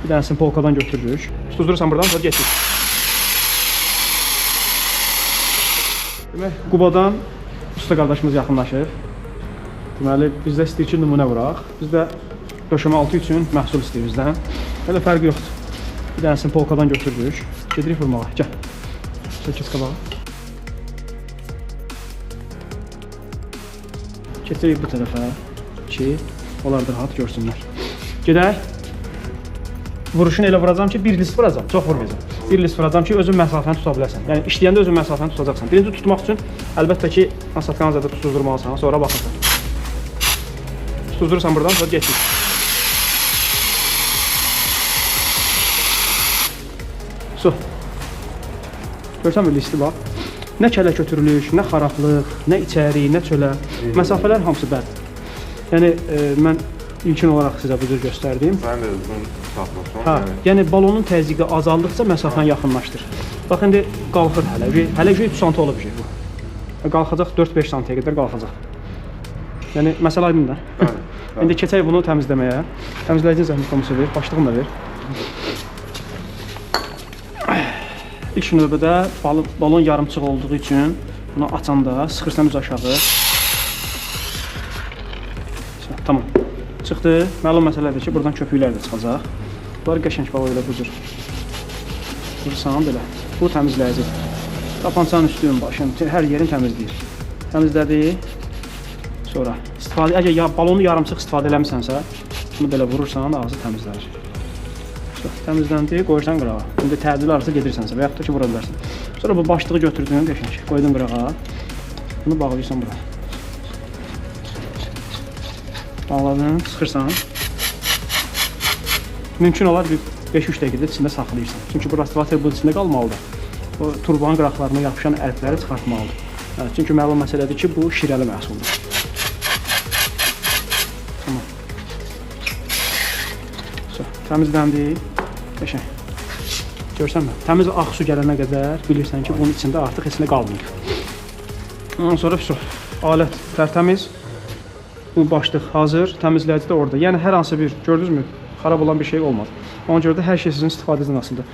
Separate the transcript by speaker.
Speaker 1: Bir dənəsini polkadan götürürük. Tutuzdurursan buradan, sonra getdik. Demək, Qubadan usta qardaşımız yaxınlaşır. Deməli, bizdə istəyir ki, nümunə vuraq. Biz də döşəmə altı üçün məhsul istəyir bizdən. Elə fərqi yoxdur. Bir dənəsini polkadan götürürük. Gedirik vurmağa. Gəl. Çəkil qabağa. Keçirik bu tərəfə ki, onlar da rahat görsünlər. Gedək. Vuruşunu elə vuracağam ki, bir list vuracağam, çox vurmayacağam. Bir list vuracağam ki, özün məsafəni tuta biləsən. Yəni işləyəndə özün məsafəni tutacaqsan. Birinci tutmaq üçün əlbəttə ki, nasatkanı zədə tutuzdurmalısan, sonra baxırsan. Tutuzdurursan buradan, sonra getdik. Su. Görsən bir listi bax. Nə kələk götürülüş, nə xarablıq, nə içəri, nə çölə. Məsafələr hamısı bəd. Yəni mən ilkin olaraq sizə bu cür göstərdim.
Speaker 2: Mən də uzun saxlasam.
Speaker 1: Hə, yəni balonun təzyiqi azaldıqca məsafəni yaxınlaşdır. Bax indi qalxır hələ. Hələ 3 sm olub şey bu. Qalxacaq 4-5 sm-yə qədər qalxacaq. Yəni məsələ aydındır.
Speaker 2: Bəli.
Speaker 1: İndi keçək bunu təmizləməyə. Təmizləyicinin zəhmət olmasa ver, başlığını da ver. İlk növbədə balon yarımçıq olduğu üçün bunu açanda sıxırsan düz aşağı. Tamam. Çıxdı. Məlum məsələdir ki, buradan köpüklər də çıxacaq. Bunlar qəşəng bala belə bu cür. Vurursan belə. Bu təmizləyici. Tapançanın üstünün, başın, hər yerini təmizləyir. Təmizlədi. Sonra istifadə, əgər ya, balonu yarımçıq istifadə eləmisənsə, bunu belə vurursan, ağzı təmizlənir. Təmizləndi, qoyursan qırağa. İndi tədbir arası gedirsənsə və yaxud da ki, vura bilərsən. Sonra bu başlığı götürdün, qəşəng, qoydun qırağa. Bunu bağlayırsan bura. Bağladın, sıxırsan. Mümkün olar bir 5-3 dəqiqədə içində saxlayırsan. Çünki bu rastivator bunun içində qalmalıdır. O turbanın qıraqlarına yapışan ərfləri çıxartmalıdır. Hə, çünki məlum məsələdir ki, bu şirəli məhsuldur. Tamam. So, təmizləndi. Qəşəng. Görsənmi? Təmiz ağ su gələnə qədər bilirsən ki, bunun içində artıq heç nə qalmayıb. Ondan sonra su. Alət tərtəmiz. Bu başlıq hazır, təmizləyici də orada. Yəni hər hansı bir, gördünüzmü, xarab olan bir şey olmadı. Ona görə də hər şey sizin istifadənizdən asılıdır.